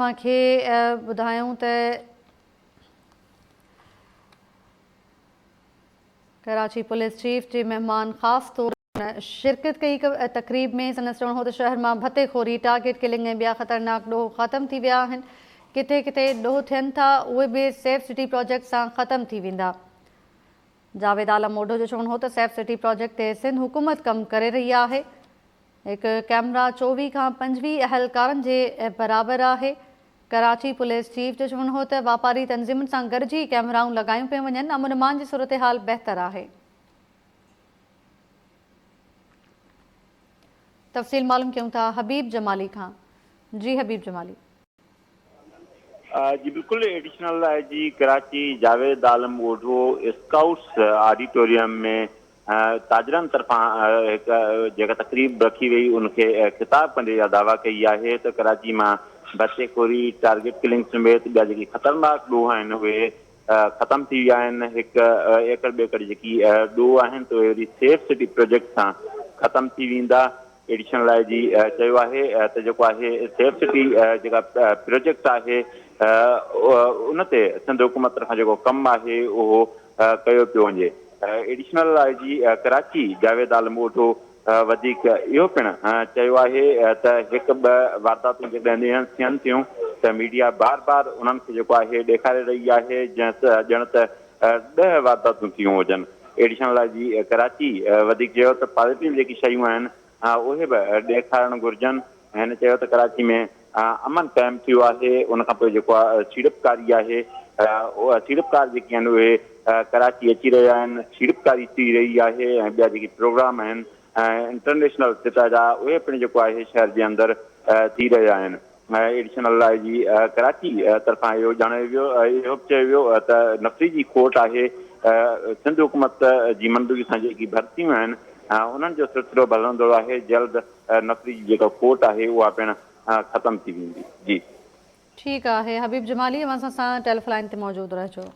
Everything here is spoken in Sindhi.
اوهان کي ٻڌايون ته ڪراچي پوليس چيف جي مهمان خاص طور شرڪت ڪئي تقريب ۾ سندس چوڻ هو ته شهر مان ڀتي خوري، ٽارگيٽ ڪلنگ ۽ ٻيا خطرناڪ ڏوهه ختم ٿي ويا آهن، ڪٿي ڪٿي ڏوهه ٿين ٿا اهي به سيف سٽي پراجيڪٽ سان ختم ٿي ويندا. جاويد عالم اوڍو جو چوڻ هو ته سيف سٽي پراجيڪٽ تي سنڌ حڪومت ڪم ڪري رهي آهي، هڪ ڪئميرا 24 کان 25 اهلڪارن جي برابر آهي. ڪراچي پوليس چيف جو چوڻ هو ته واپاري تنظيمن سان گڏجي ڪئميرائون لڳايون پيون وڃن، امن امان جي صورتحال بهتر آهي. تفصيل معلوم ڪيون ٿا حبيب جمالي کان. جي حبيب جمالي. جي بلڪل additional I G Karachi Javed Alam Odho scouts auditorium ۾ تاجرن طرفان هڪ جيڪا تقريب رکي وئي ان کي خطاب ڪندي اها دعويٰ ڪئي آهي ته ڪراچي مان ڀتي خوري، ٽارگيٽ ڪلنگ سميت ٻيا جيڪي خطرناڪ ڏوهه آهن اهي ختم ٿي ويا آهن، هڪ ايڪڙ ٻيڪڙ جيڪي ڏوهه آهن ته اهي وري سيف سٽي پروجيڪٽ سان ختم ٿي ويندا. ايڊيشنل I جي چيو آهي ته جيڪو آهي سيف سٽي جيڪا پروجيڪٽ آهي ان تي سنڌ حڪومت طرفان جيڪو ڪم آهي اهو ڪيو پيو وڃي. Additional I G Karachi Javed Alam Odho وڌيڪ اهو پڻ چيو آهي ته هڪ ٻه وارداتون جيڪڏهن ٿين ٿيون ته ميڊيا بار بار انهن کي جيڪو آهي ڏيکاري رهي آهي ڄڻ ته ڏهه وارداتون ٿيون هجن. ايڊيشنل I جي ڪراچي وڌيڪ چيو ته پازيٽو جيڪي شيون آهن اهي به ڏيکارڻ گهرجن. هن چيو ته ڪراچي ۾ امن قائم ٿيو آهي ان کان پوء جيڪو سيڙپڪاري آهي سيڙپڪار جيڪي آهن اهي ڪراچي اچي رهيا آهن سيڙپڪاري ٿي رهي آهي ۽ ٻيا جيڪي پروگرام آهن انٽرنيشنل سطح جا اهي پڻ جيڪو آهي شهر جي اندر ٿي رهيا آهن. ايڊيشنل I جي ڪراچي طرفان اهو ڄاڻايو ويو اهو به چيو ويو ته نفري جي کوٽ آهي سنڌ حڪومت جي منظوري سان جيڪي ڀرتيون آهن انهن جو سلسلو به هلندڙ آهي جلد نفري جي جيڪا کوٽ آهي اها پڻ ختم ٿي ويندي جي. ٺيڪ آهي حبيب جمالي اوهان سان سان ٽيليفون لائين تي موجود رهجو.